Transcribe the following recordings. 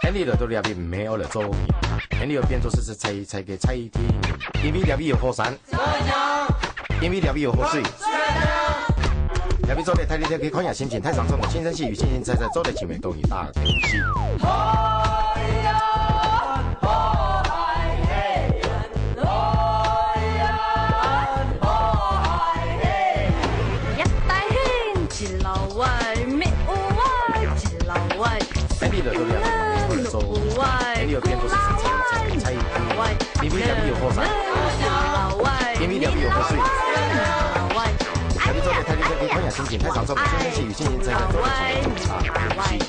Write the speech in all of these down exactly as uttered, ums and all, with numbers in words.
𫣆俚來到這位毋係愛來做人，𫣆俚愛變做係，係菜，菜个菜地人，因為這位有好山，因為這位有好水，這位做得大力跳去看下心情，大聲唱歌，輕聲細語，輕輕菜菜，做得親密到你大開心。呀，大興，一老外，咩有外，一老外。 哎，你來到這位，你來做，哎，你有變做係，係菜，菜，菜，因為這位有好山，因為這位有好水，哎，你做得大力跳去看下心情，大聲唱歌，輕聲細語，輕輕菜菜，做得親密到你大開心。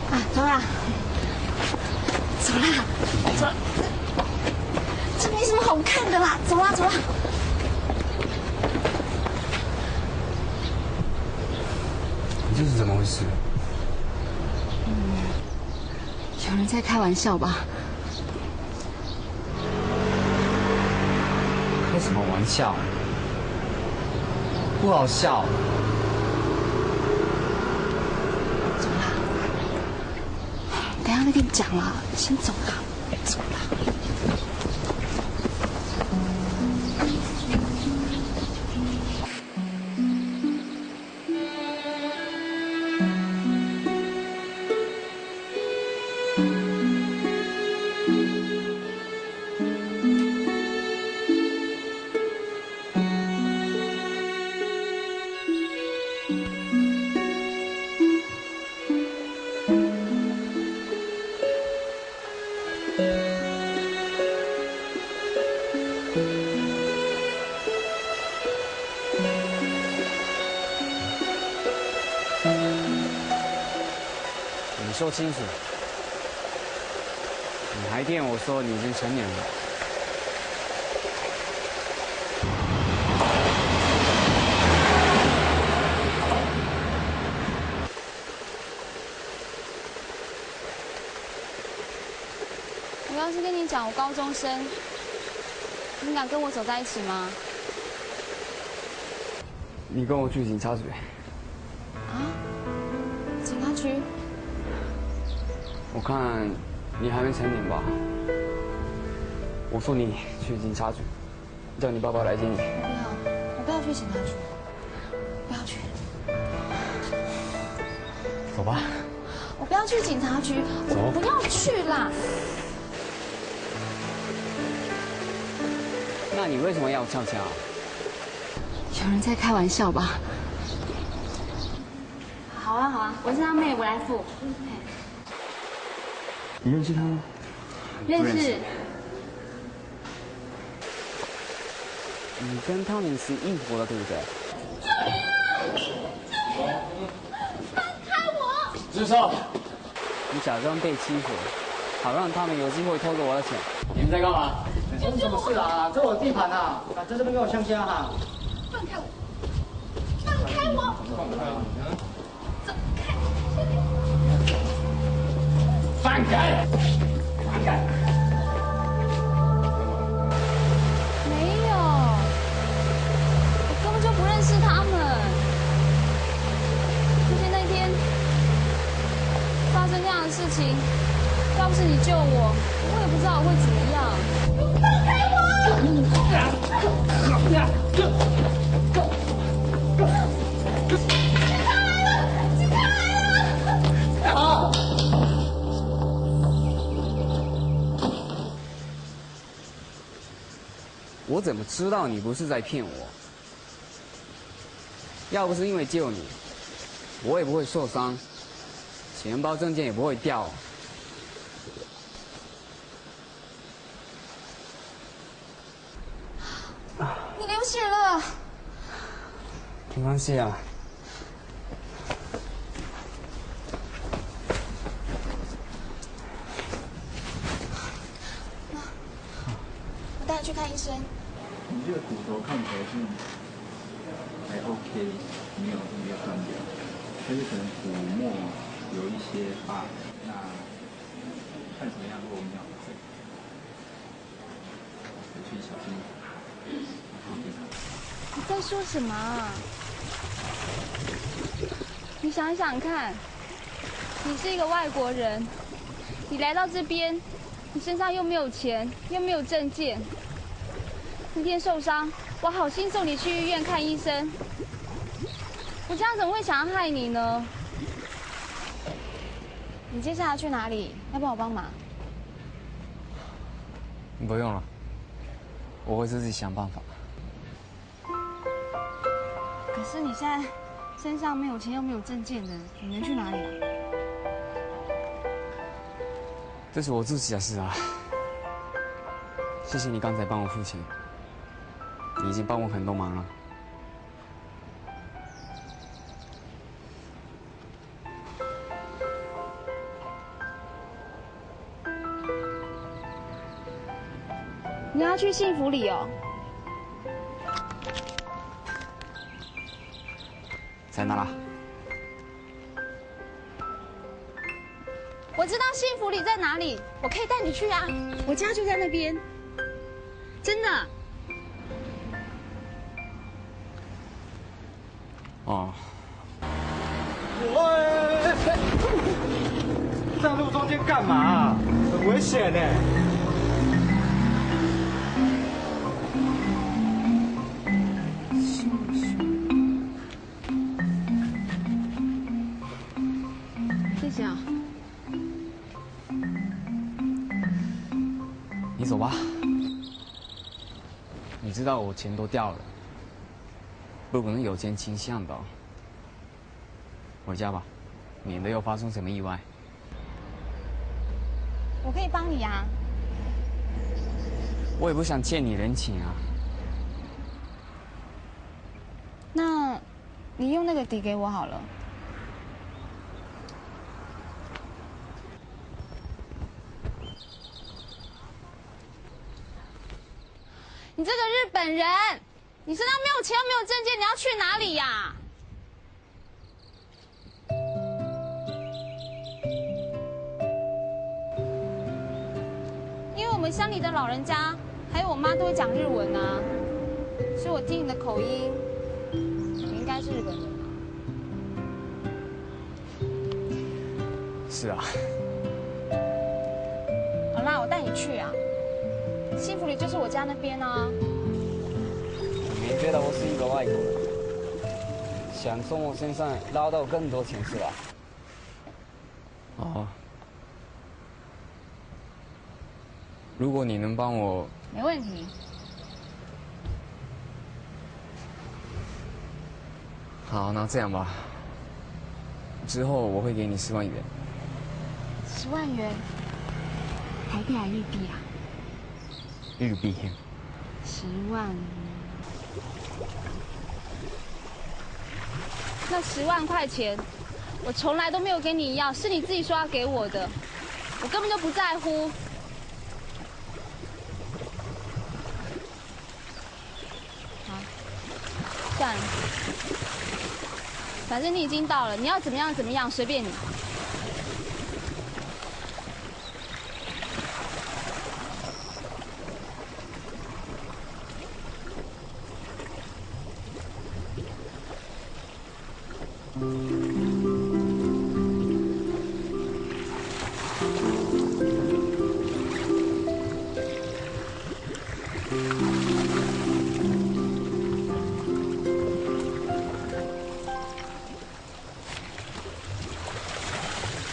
啊，走啦，走啦，走啦，这没什么好看的啦，走啦，走啦。你这是怎么回事？嗯，有人在开玩笑吧？ 开什么玩笑？不好笑。走啦，等一下再跟你讲啦，先走啦，走啦。 你说清楚，你还骗我说你已经成年了。我要是跟你讲我高中生，你敢跟我走在一起吗？你跟我去警察局。 啊？警察局？我看你还没成年吧。我送你去警察局，叫你爸爸来接你。不要，我不要去警察局，不要去。走吧。我不要去警察局，走。我不要去啦。那你为什么要翘翘？有人在开玩笑吧？ 好啊，好啊，我是他妹，我来付。你认识他吗？认识。你跟他们是一伙的，对不对？放开我！住手！你假装被欺负，好让他们有机会偷走我的钱。你们在干嘛？发生什么事啦？这我地盘啊！啊，在这边给我向下哈！放开我！放开我！放开我！ 放开！放开！没有，我根本就不认识他们。而且那天发生那样的事情，要不是你救我，我也不知道我会怎么样。放开我！ 我怎么知道你不是在骗我？要不是因为救你，我也不会受伤，钱包证件也不会掉。 你流血了。没关系啊，医生。你这个骨头看起来是还 OK，没有没有断掉，但是可能骨膜有一些疤，那看怎么样，如果没有，再回去小心。你在说什么啊？你想想看，你是一个外国人，你来到这边，你身上又没有钱，又没有证件。那天受伤，我好心送你去医院看医生，我这样怎么会想要害你呢？你接下来去哪里？要不要我帮忙？不用了，我会自己想办法。可是你现在身上没有钱又没有证件的，你能去哪里啊？这是我自己的事啊。谢谢你刚才帮我付钱，你已经帮我很多忙了。你要去幸福里哦？在哪啦？我知道幸福里在哪里，我可以带你去啊。我家就在那边，真的。哦。喂，在路中间干嘛？很危险呢。谢谢啊。你走吧。你知道我钱都掉了，不可能有钱清洗到。回家吧，免得又发生什么意外。我可以帮你啊。我也不想欠你人情啊。那你用那个抵给我好了。你这个日本人，你身上没有钱又没有证件，你要去哪里呀？因为我们乡里的老人家还有我妈都会讲日文啊，所以我听你的口音，你应该是日本人啊。是啊。好啦，我带你去啊。幸福里就是我家那边啊。你觉得我是一个外国人，想从我身上捞到更多钱是吧？哦。如果你能帮我，没问题。好，那这样吧，之后我会给你十万元。十万元？台币还日币啊？日币。十万。那十万块钱，我从来都没有跟你要，是你自己说要给我的，我根本就不在乎。好，算了，反正你已经到了，你要怎么样怎么样，随便你。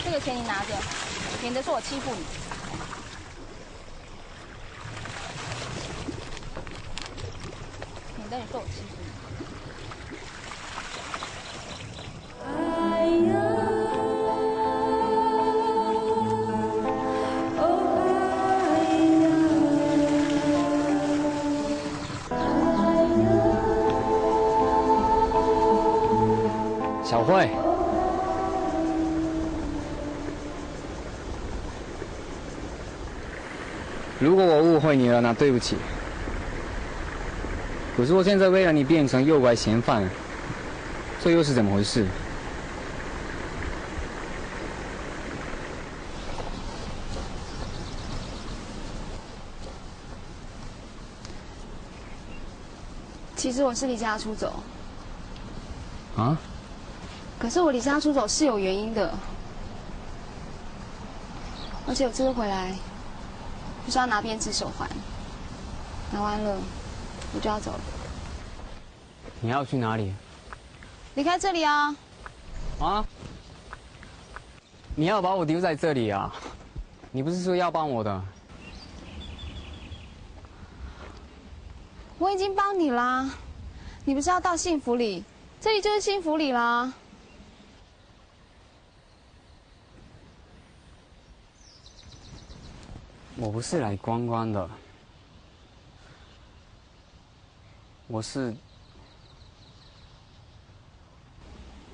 这个钱你拿着，免得说我欺负你。免得你说我欺负你。小慧，如果我误会你了，那对不起。可是我现在为了你变成诱拐嫌犯，这又是怎么回事？其实我是离家出走，啊？可是我离家出走是有原因的，而且我这次回来就是要拿编织手环，拿完了我就要走了，你要去哪里？离开这里啊！啊？你要把我丢在这里啊？你不是说要帮我的？我已经帮你啦，你不是要到幸福里？这里就是幸福里啦。我不是来观光的，我是，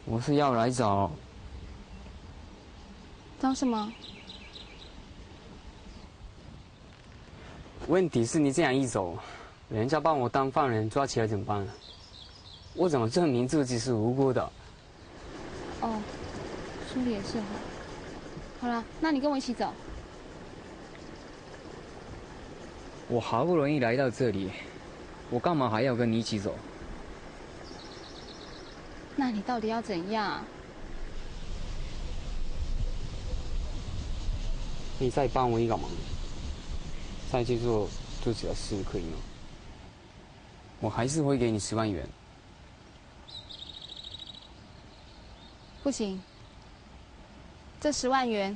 我是要来找，找什么？问题是你这样一走，人家把我当犯人抓起来怎么办？我怎么证明自己是无辜的？哦，说的也是哈。好了，那你跟我一起走。我好不容易来到这里，我干嘛还要跟你一起走？那你到底要怎样？你再帮我一个忙，再去做自己的事，可以吗？我还是会给你十万元。不行，这十万元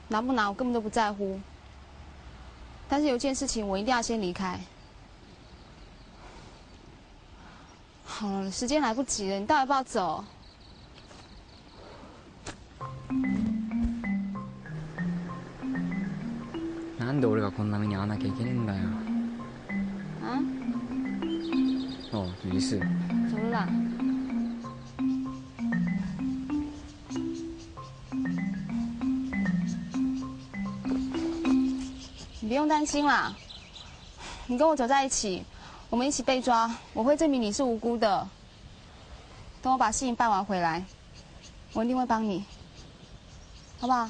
拿不拿我根本都不在乎。但是有一件事情我一定要先离开。好了，时间来不及了，你到底要不要走？ なんで俺がこんな目に遭わなきゃいけねえんだよ。啊？哦，没事。走了啦。你不用担心啦，你跟我走在一起，我们一起被抓，我会证明你是无辜的。等我把事情办完回来，我一定会帮你，好不好？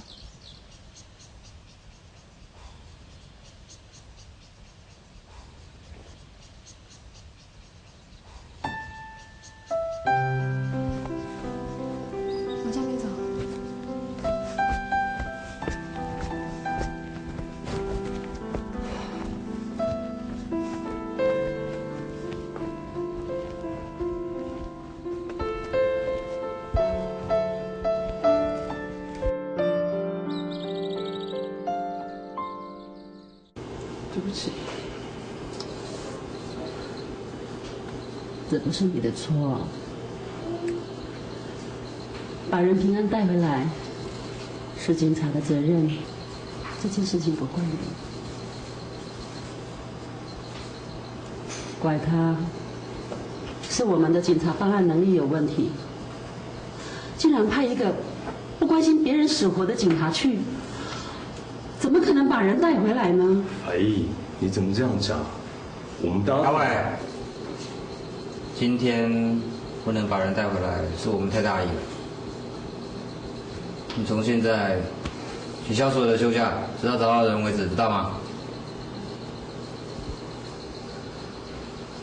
往下面走。对不起，这不是你的错。把人平安带回来是警察的责任，这件事情不怪你。怪他，是我们的警察办案能力有问题。 竟然派一个不关心别人死活的警察去，怎么可能把人带回来呢？哎，你怎么这样讲？我们当阿伟，今天不能把人带回来，是我们太大意了。你从现在取消所有的休假，直到找到人为止，知道吗？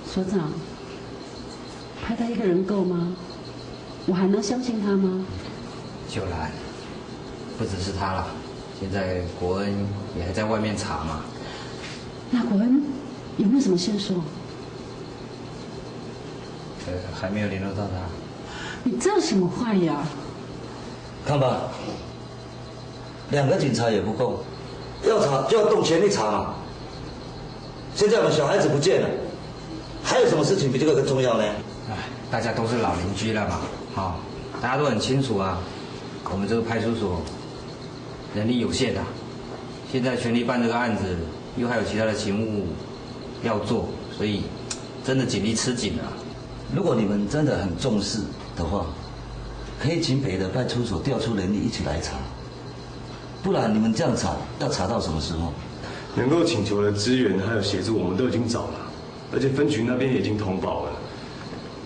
所长，派他一个人够吗？我还能相信他吗？秀兰，不只是他了，现在国恩也还在外面查嘛。那国恩有没有什么线索？呃，还没有联络到他。你这什么话呀？看吧，两个警察也不够，要查就要动全力查嘛。现在我们小孩子不见了，还有什么事情比这个更重要呢？哎，大家都是老邻居了嘛，哈、大家都很清楚啊。我们这个派出所人力有限啊，现在全力办这个案子，又还有其他的勤务要做，所以真的警力吃紧了。如果你们真的很重视的话，可以请别的派出所调出人力一起来查，不然你们这样查，要查到什么时候？能够请求的资源还有协助，我们都已经找了。而且分局那边也已经通报了。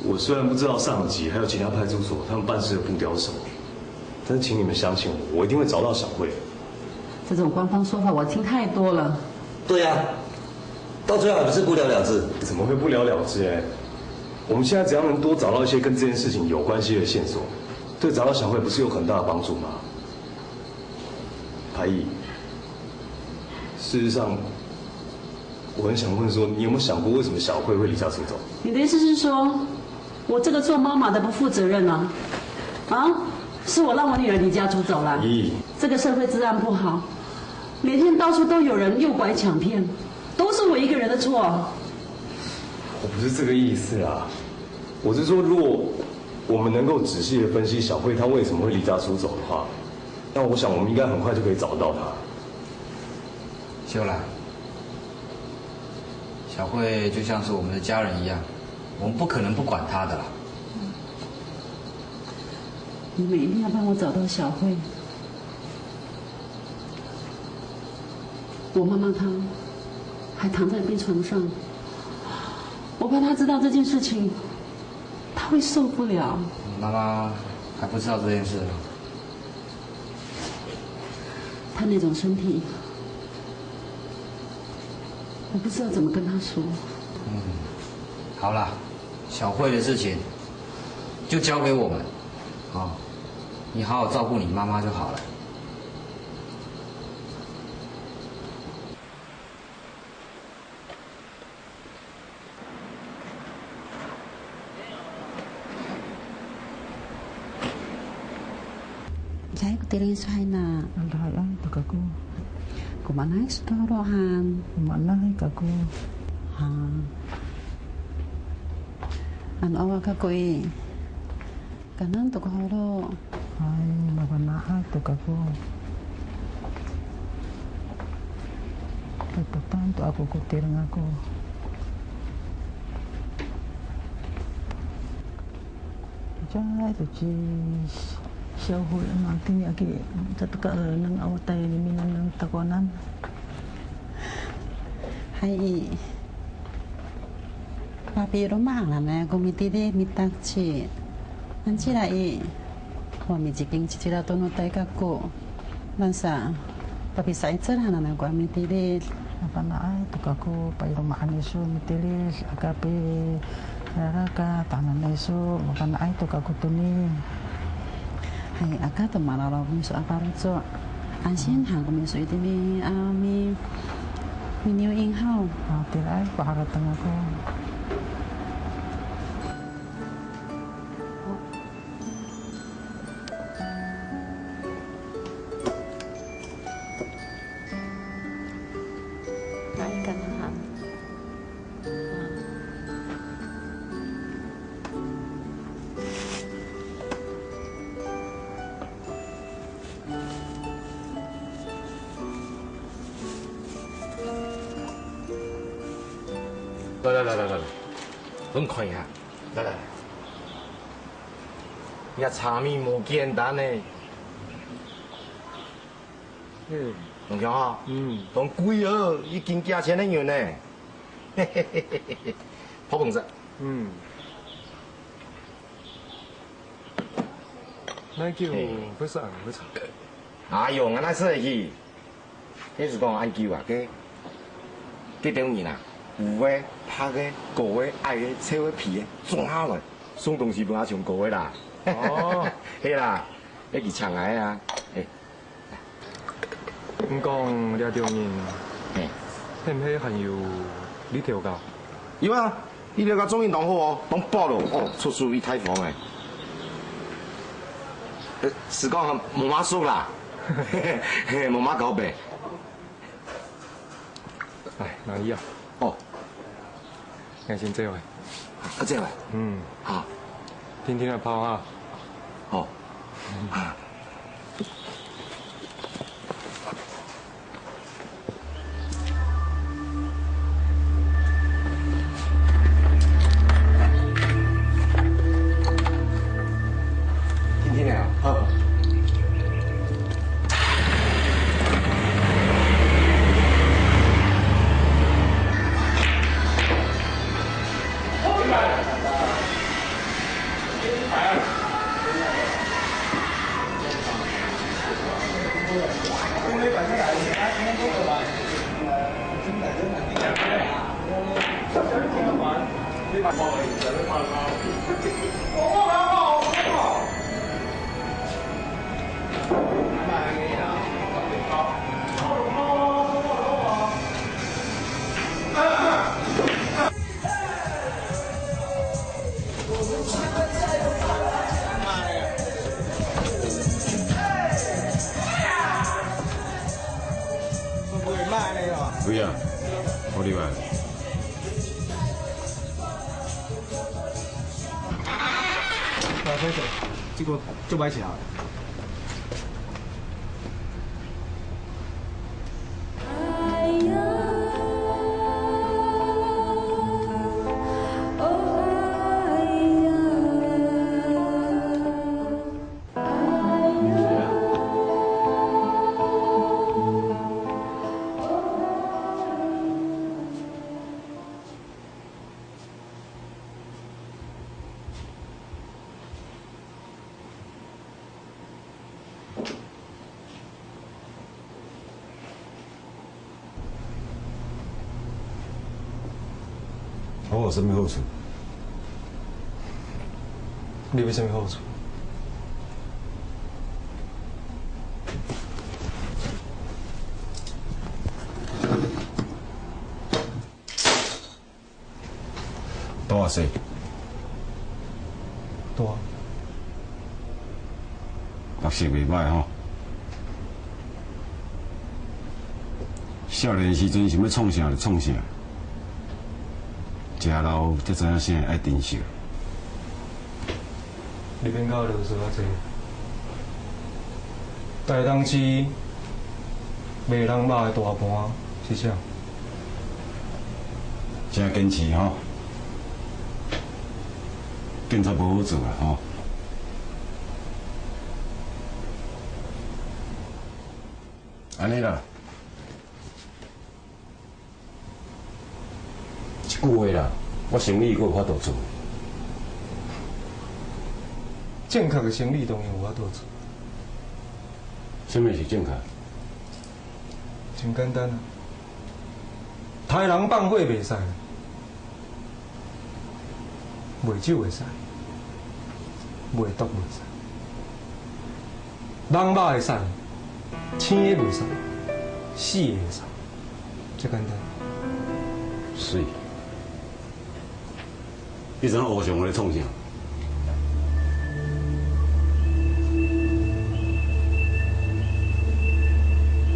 我虽然不知道上级还有其他派出所他们办事的步调是什么，但是请你们相信我，我一定会找到小慧。这种官方说法我听太多了。对呀、到最后还不是不了了之？怎么会不了了之？哎，我们现在只要能多找到一些跟这件事情有关系的线索，对找到小慧不是有很大的帮助吗？排义，事实上，我很想问说，你有没有想过为什么小慧会离家出走？你的意思是说，我这个做妈妈的不负责任啊？啊，是我让我女儿离家出走了？咦，这个社会治安不好，每天到处都有人诱拐抢骗，都是我一个人的错。我不是这个意思啊，我是说，如果我们能够仔细的分析小慧她为什么会离家出走的话，那我想我们应该很快就可以找得到她。秀兰，小慧就像是我们的家人一样，我们不可能不管她的啦。你们一定要帮我找到小慧。我妈妈她还躺在病床上，我怕她知道这件事情，她会受不了。你妈妈还不知道这件事吗？她那种身体，我不知道怎么跟她说。好啦，小慧的事情就交给我们，哦，你好好照顾你妈妈就好了。Jai ku tiring suai na. Alai ai tu kaku. Ku manai sudah rohan. Manai kaku. Ha. An awa kaku i. Kanang tu kahoro. Ai, mabana ai tu kaku. Ai tu tan tu aku ku tiring aku. Jai tu ci siau hui mang tini aki catu ka nang au tai ni minan nang takonan. Hai i. Papi rumah lah ne ku mitili mitak ci. Anci lah i. Wa mi ciking cici lah tunu tai kaku. Lansa, tapi sa icel hana na kua mitilil. Apa na ai tu kaku pai rumah anisu mitilil, akapi raka tanan anisu, maka na ai tu kaku tuni. Hai aka tu malalo misu apa rucu. Ansin hang misu itimi ami miniu inghau. Atil ai ku haka tengah ku.来来来来来来，分看一下，来来来。 也茶米无简单呢。嗯，龙兄哈，嗯，当贵哦，一斤价钱的银呢。泡飯食。嗯。那就不是俺们的茶。哎哟，俺那是去。 你是讲恁久啊？个，个等人啊，有个、白个、高个、矮个、瘦个、肥个，总下来，送东西分阿雄哥个啦。哦，系啦，你去抢来啊，哎。你讲这种人，哎，係毋係还有你条个？有啊， 你了个中意当好哦，当饱了哦，出手一太方哎。呃，是讲无嘛熟啦，嘿嘿，无嘛搞白。哎，哪里啊？哦，那先这样哎。啊，这样哎。嗯，好，听听的泡哈。好。 听听的啊。好。不要，好礼拜。啊，歹勢，這个足歹食。 我有啥物好處？你有啥物好處？大細？大。學習袂歹吼。少年時陣想欲創啥就創啥，食老才知影啥愛珍惜。 你免甲我囉嗦遐濟。台東市賣人肉的大盤是啥？真堅持吼，警察無好做啊吼。按呢啦。 一句話啦，我生理閣有法度做。正確的生理當然有法度做。啥物是正確？真簡單啊，刣人放火袂使，賣酒會使，賣毒袂使。 人肉會使，青的袂使，死的會使，遮簡單。媠。你知影和尚咧創啥？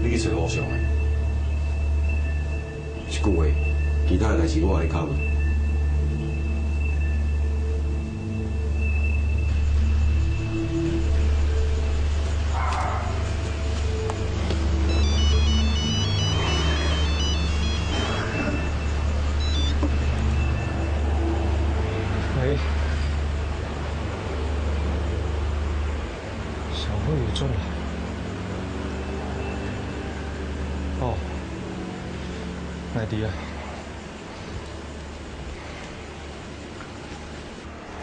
你去揣和尚的。 一句話，其他的代誌我來考慮。喂，小慧有轉來。哦，來，弟啊。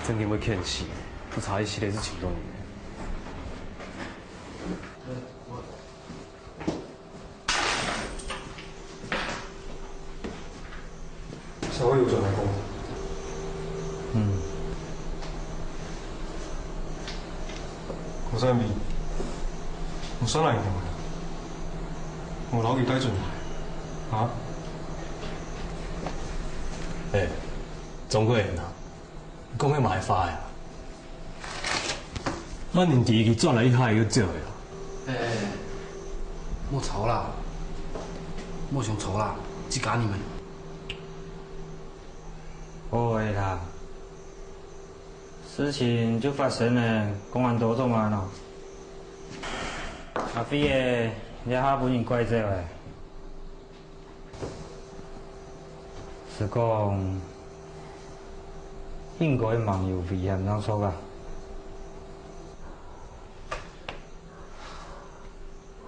正經會譴死，都差一息仔就尋著你。小慧有轉來講。嗯。我說你，你上哪去看啊？我老弟帶轉來，啊？欸，鍾貴賢啊， 講个嘛係話呀。萬年底佢轉來一下又走呀。欸，莫吵啦，莫想吵啦，自家你們。好个啦，事情就發生了，講恁多做麼个喏？阿飛仔，這下分人拐走了。 是講，應該吂有危險正著啊。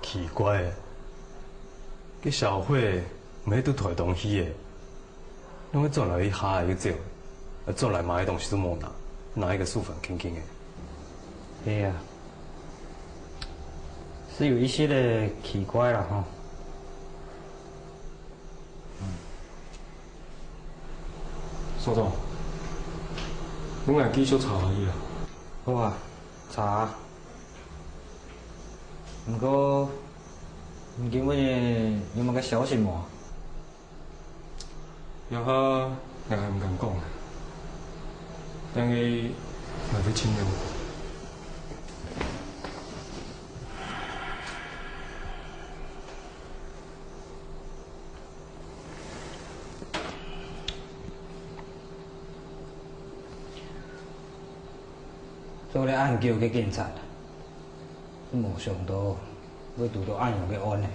奇怪，該小慧毋係對臺東去个，仰會轉來一下又走？啊，轉來麼个東西都無拿，拿一個素飯輕輕个。係啊，係有一息仔奇怪啦吼。 所長，你來繼續查下去啊。好啊，查啊。毋過，你今晡日有麼个消息無？這下𠊎還毋敢講，因為𠊎會盡量。 做了恁久个警察，無想到會堵到恁樣个案呢。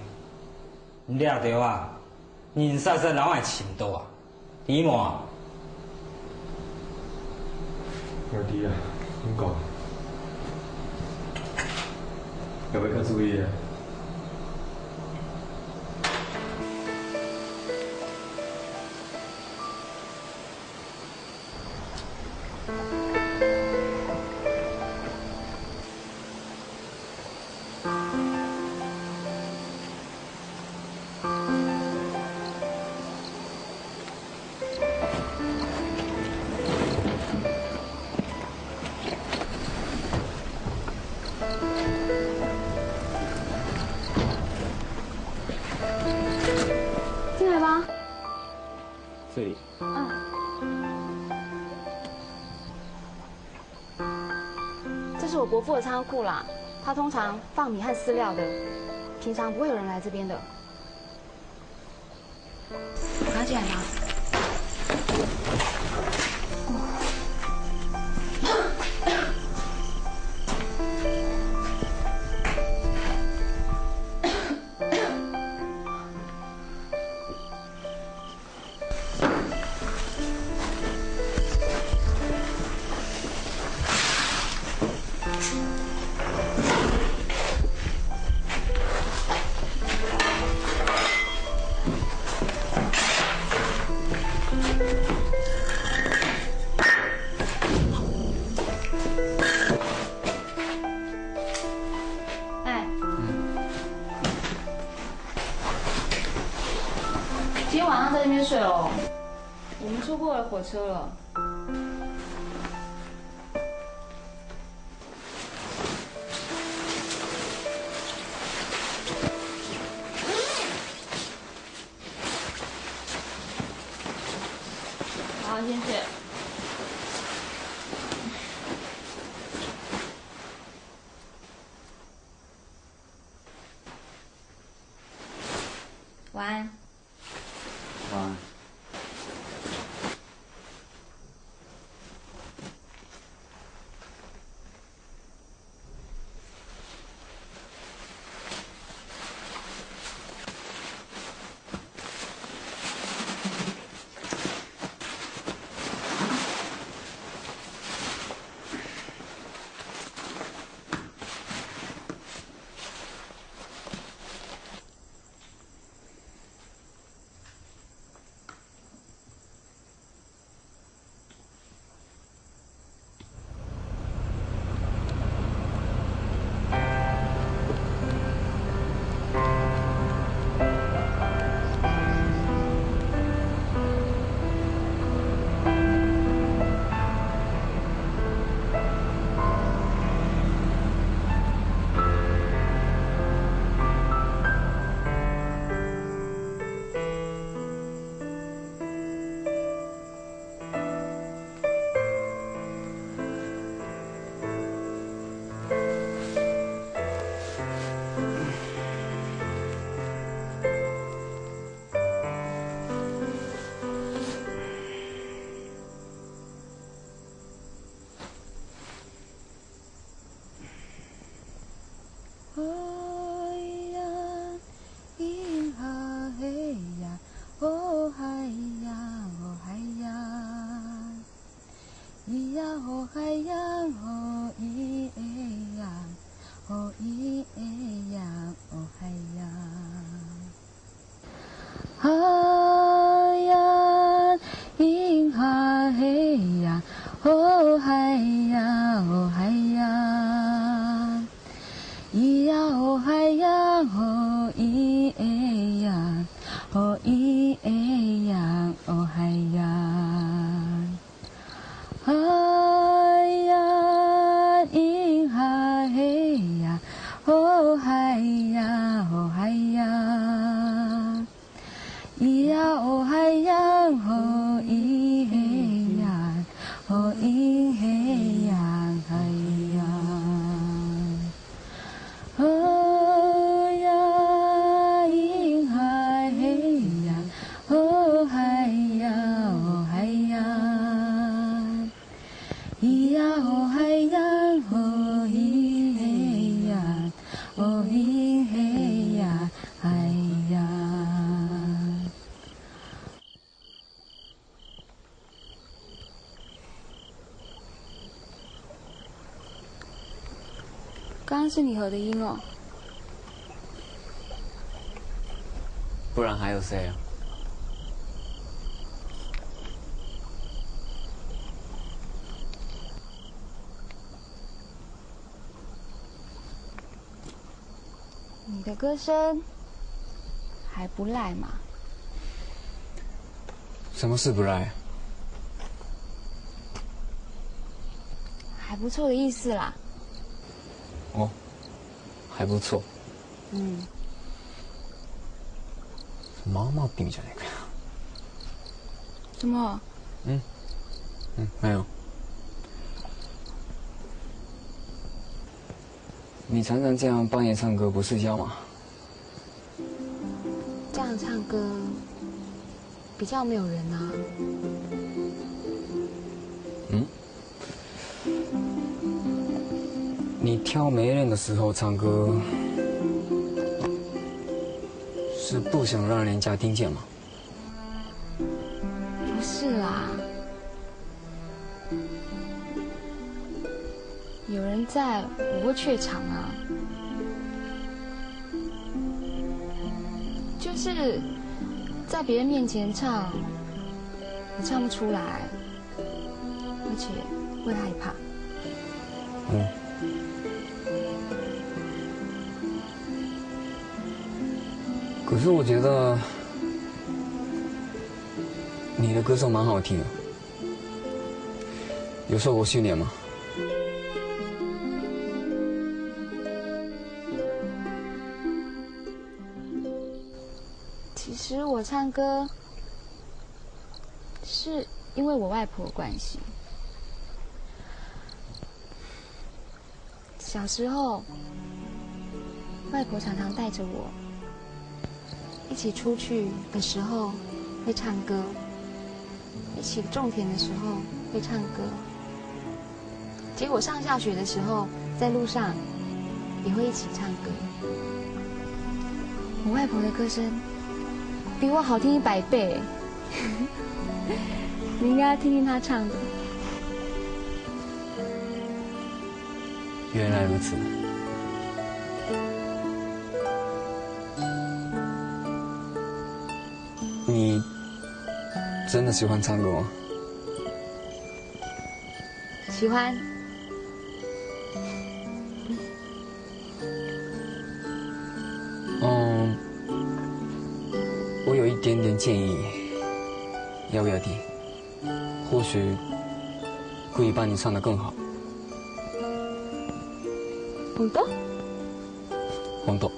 你這兜啊，人煞煞摎𠊎尋到啊！ 你無？𠊎知啊，你講。愛會較注意啊。 进来吧。这里。嗯。 这是我伯父的仓库啦，他通常放米和饲料的，平常不会有人来这边的。拿起来吧。 哎，今天晚上在那边睡哦。我们错过了火车了。好，谢谢。 晚安。晚安。海洋，咿呀嘿呀，哦海洋，哦海洋。咿呀哦海洋，哦咿哎呀，哦咿哎呀，哦海洋。 海洋，咿哈嘿呀，哦海洋，哦海洋。咿呀哦海洋，哦咿哎呀，哦咿哎呀，哦海洋。海咿呀哦嗨呀，哦咿嘿呀，哦咿嘿呀，嗨呀。刚刚是你和的音哦。不然还有谁啊？你的歌声还不赖嘛。什么是不赖？还不错的意思啦。哦，还不错。嗯。毛毛病じゃないか。什么？嗯，嗯，没有。你常常这样半夜唱歌，不睡觉吗？这样唱歌比较没有人啊。嗯？你挑没人的时候唱歌，是不想让人家听见吗？不是啦，有人在，我会怯场啊。就是在别人面前唱，我唱不出来，而且会害怕。嗯。可是我觉得你的歌声蛮好听的。 有受过训练吗？其实我唱歌是因为我外婆的关系。小时候，外婆常常带着我一起出去的时候会唱歌，一起种田的时候会唱歌。结果上下学的时候，在路上也会一起唱歌。我外婆的歌声比我好听一百倍，你应该要听听她唱的。 原来如此。你真的喜欢唱歌吗？喜欢。嗯，我有一点点建议，要不要听？ 或许可以帮你唱得更好。本当？本当。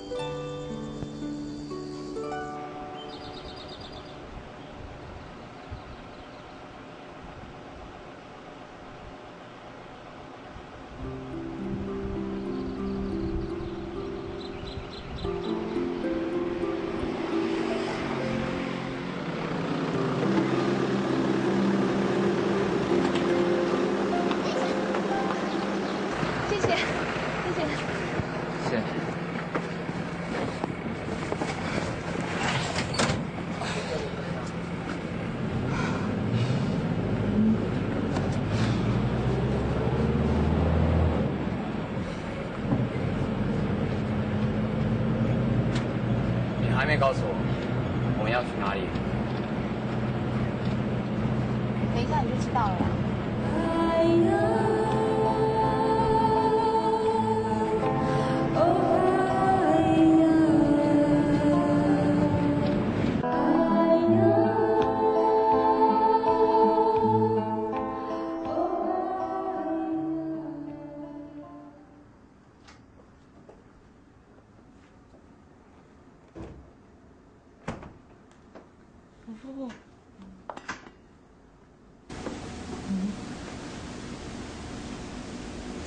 谢谢，谢谢。谢谢。你还没告诉我，我们要去哪里？等一下你就知道了啦。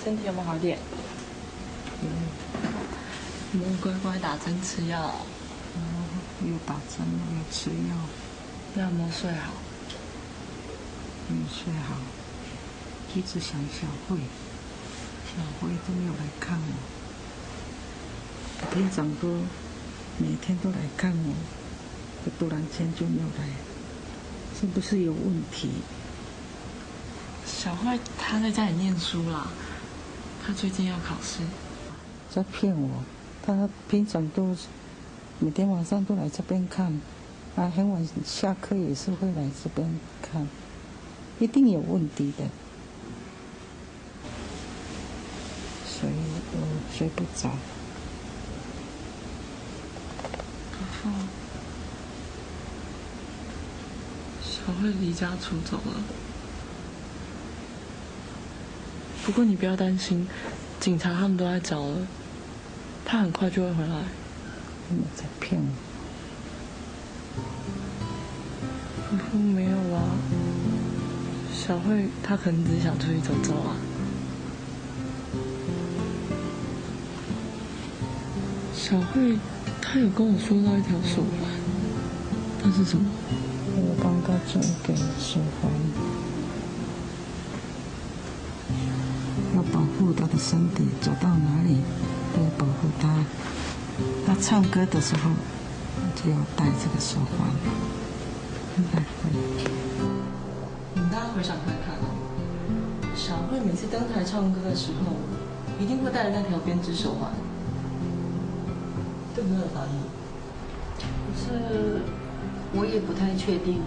身体有没有好一点？嗯，有没有乖乖打针吃药？哦，有打针，有吃药。那有没有睡好？没睡好。一直想小慧，小慧都没有来看我。我平常都每天都来看我，我突然间就没有来，是不是有问题？小慧她在家里念书啦，她最近要考试。在骗我，她平常都每天晚上都来这边看，啊，很晚下课也是会来这边看，一定有问题的。 所以我睡不着。然后，小慧离家出走了。不过你不要担心，警察他们都在找了，她很快就会回来。 你们在骗我。我说没有啊，小慧她可能只是想出去走走啊。小慧她有跟我说到一条手环，那是什么？我帮她做一个手环。 要保护他的身体，走到哪里都要保护他。他唱歌的时候就要戴这个手环，应该会。你大家回想看看哦，小慧每次登台唱歌的时候，一定会戴着那条编织手环，对不对，法医？ 可是我也不太确定，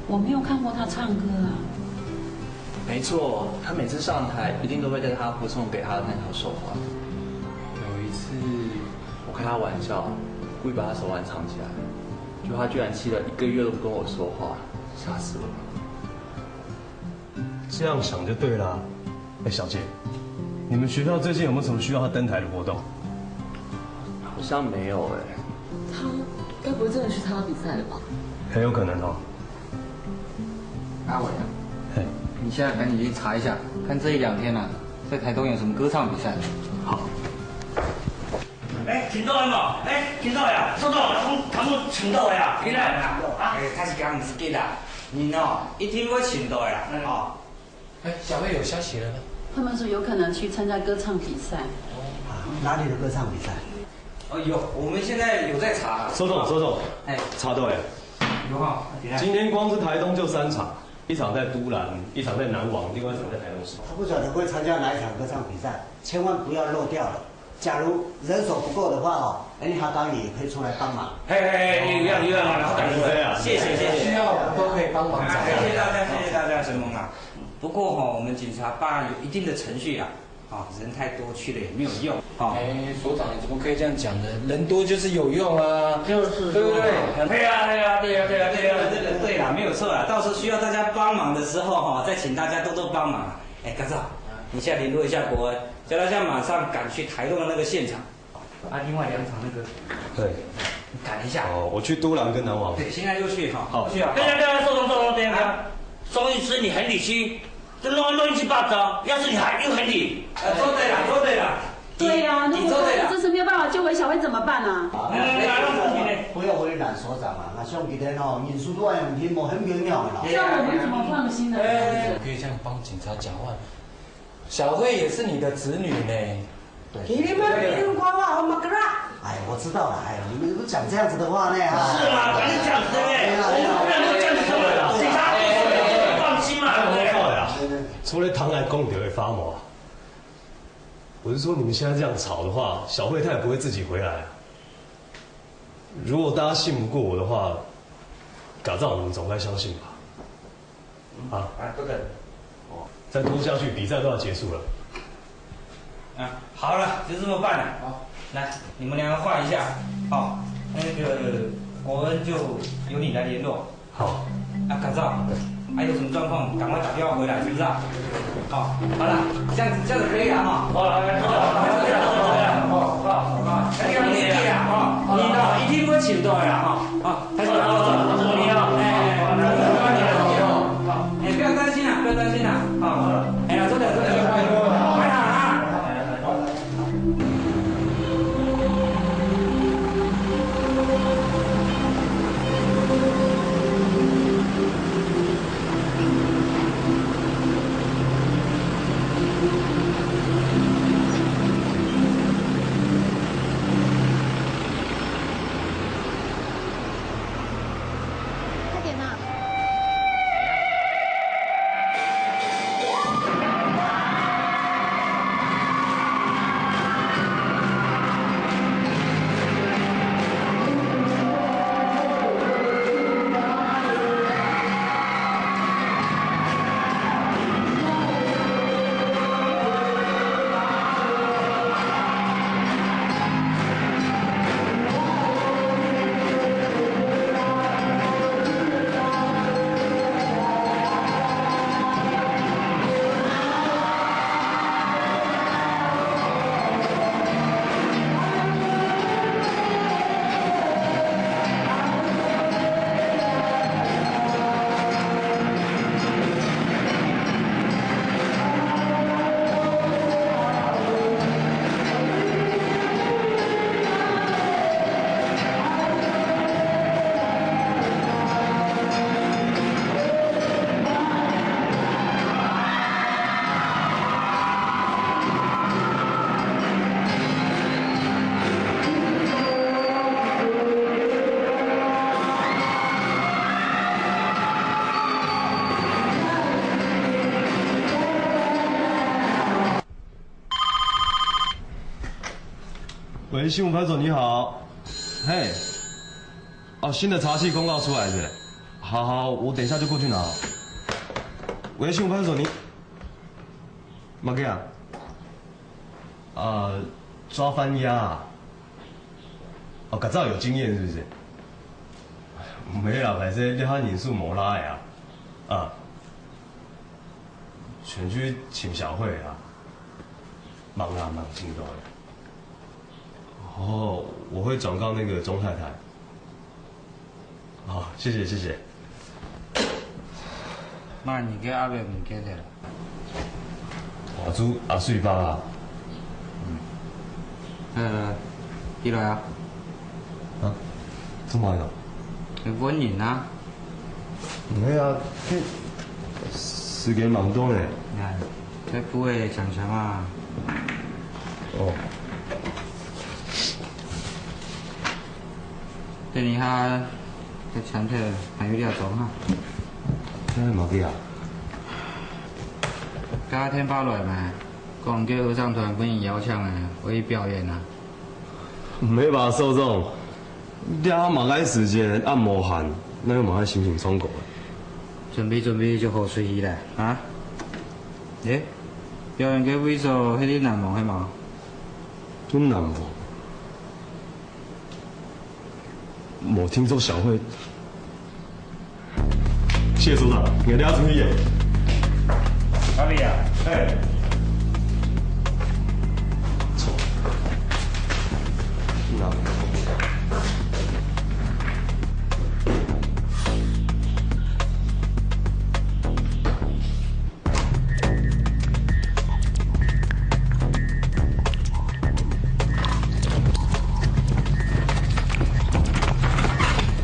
我没有看过她唱歌啊。没错，她每次上台一定都会带她阿婆送给她的那条手环。有一次我开她玩笑，故意把她手环藏起来，就她居然气得一个月都不跟我说话，吓死我了。 这样想就对啦。哎，小姐，你们学校最近有没有什么需要他登台的活动？好像没有哎。他该不会真的去参加比赛了吧？很有可能哦。阿伟啊，嘿，你现在赶紧去查一下，看这一两天啊，在台东有什么歌唱比赛。好。 哎，請到了無？哎，請到了，收到，頭拄，頭拄請到了啊，起來啊。啊，哎，確實講毋是假啦，人哦，一定會請到的啦，嗯。哦。哎，小慧有消息了嗎？他们说有可能去参加歌唱比赛。啊，哪里的歌唱比赛？哦，有，我们现在有在查。收到，收到。哎。查到了。有哈，今天光是台东就三场，一场在都兰，一场在南王，另外一场在台东市。他不晓得会参加哪一场歌唱比赛，千万不要漏掉了。 假如人手不够的话哦，哎，你下班也可以出来帮忙。嘿，嘿，嘿，有影，有影，好感谢，谢谢，谢谢。需要我们都可以帮忙找。哎，谢谢大家，谢谢大家，承蒙啊。不过哈，我们警察办案有一定的程序啊，啊，人太多去了也没有用，哈。哎，所长，你怎么可以这样讲呢？人多就是有用啊，就是说，对不对？对啊，对啊，对啊，对啊，对啊，这个对啦，没有错啦。到时候需要大家帮忙的时候哈，再请大家多多帮忙啊。哎，干少，你现在联络一下国恩， 叫他现在马上赶去台东的那个现场，啊，另外两场那个，对。你赶一下。哦，我去都兰跟南王。对，现在就去哈。好。去啊。等一下，等一下，收工，收工，等一下，等一下。啊？松一枝，你很理屈，这弄得乱七八糟，要是你还又很理。呃，做对了，做对了。对呀，如果他真是没有办法救回小慧怎么办啊？啊，来，来，来，来，来，来。不要为难所长啊，那像今天哦，人数都还很拼，我很微妙的啦。这样我们怎么放心呢？哎。我可以这样帮警察讲话， 小慧也是你的子女呢。对。你们没有管我，我们干嘛？哎，我知道了，哎，你们不讲这样子的话呢，啊。是吗？反正这样子，对不对？对啊，对啊。我们不能够这样子做的，警察放心嘛，对不对？除了糖来供你会发毛啊。我是说，你们现在这样吵的话，小慧她也不会自己回来啊。如果大家信不过我的话，改造你们总该相信吧？ 啊，啊，不可能。哦，再拖下去，比赛都要结束了。啊，好了，就这么办了。哦，来，你们两个换一下。哦，那个国恩就由你来联络。好。啊，改造，还有什么状况，赶快打电话回来，是不是啊？好，好了，这样子，这样子可以了哈。好，来，来，好，好，好，好，好，好，你呢，一定会请到的啦哈。好。 开始了，你哦。哎，哎，哎，不要担心啦，不要担心啦，好，哎呀，坐等，坐等，坐等，快点啊！喂，新武派出所你好。嘿，哦，新的查缉公告出来是？好好，我等一下就过去拿。喂，新武派出所你，马哥啊？呃，抓番鸭啊？哦，改造有经验是不是？没啦，反正这下人数没拉呀。啊，全去请小慧啊。 忙啊，忙，真多了。哦，我会转告那个钟太太。好，谢谢，谢谢。妈，你个阿伯毋见了。阿叔，阿叔爸啊。嗯。来来来，起来啊。啊？做么个？你问人啊。 毋係啊，這時間蠻多呢。哎，這不會講講啊。哦。等一下，這餐廳還有點鐘哈。這係麼个啊？今天發來嘛，講叫合唱團分你邀請啊，愛去表演啊。毋係吧，少總？ 這下麼个時間，恁無閒，哪有麼个心情唱歌啊？準備準備就好出去了，啊？誒，表演个位所，係你南王係無？你南王？無聽說小慧 謝所長，你等下出去演。哪裡啊？哎。錯。那。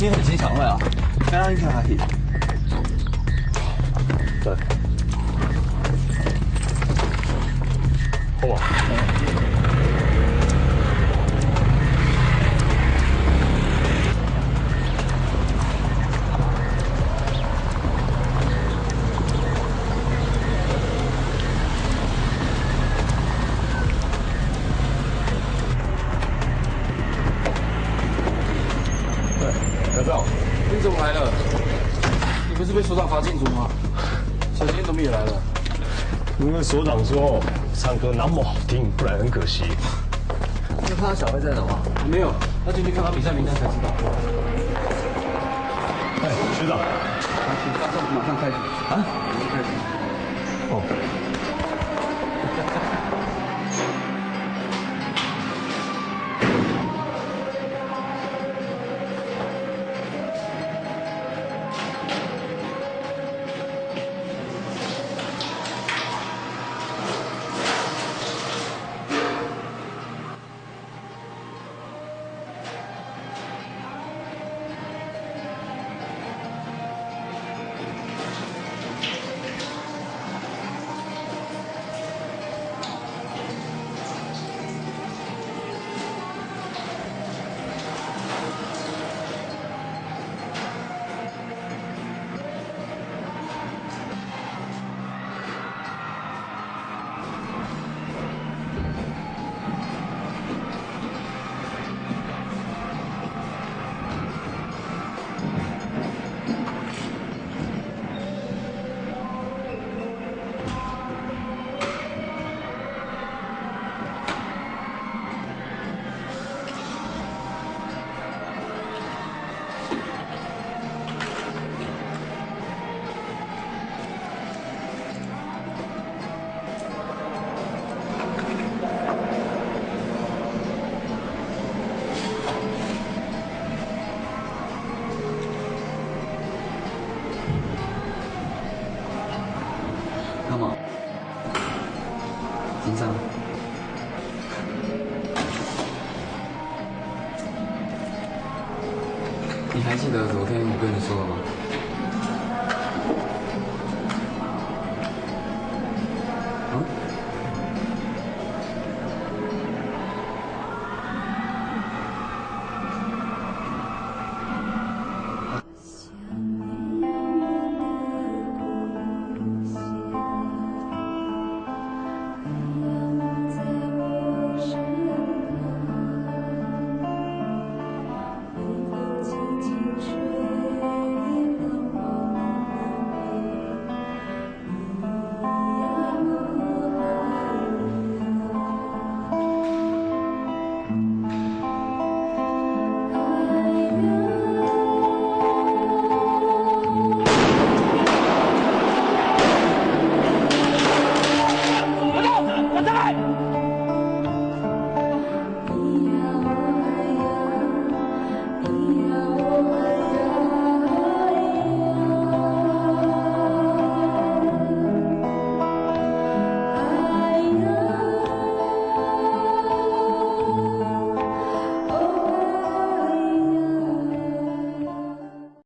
你很欣賞會啊？剛剛你看他。對。哇。 哎，小赵，你怎么来了？你不是被所长罚禁足吗？小杰怎么也来了？因为所长说唱歌那么好听，不来很可惜。你有看到小慧在哪吗？没有，要进去看他比赛名单才知道。哎，学长。马上开始。啊？马上开始。哦。 干嘛？紧张？你还记得昨天我跟你说的吗？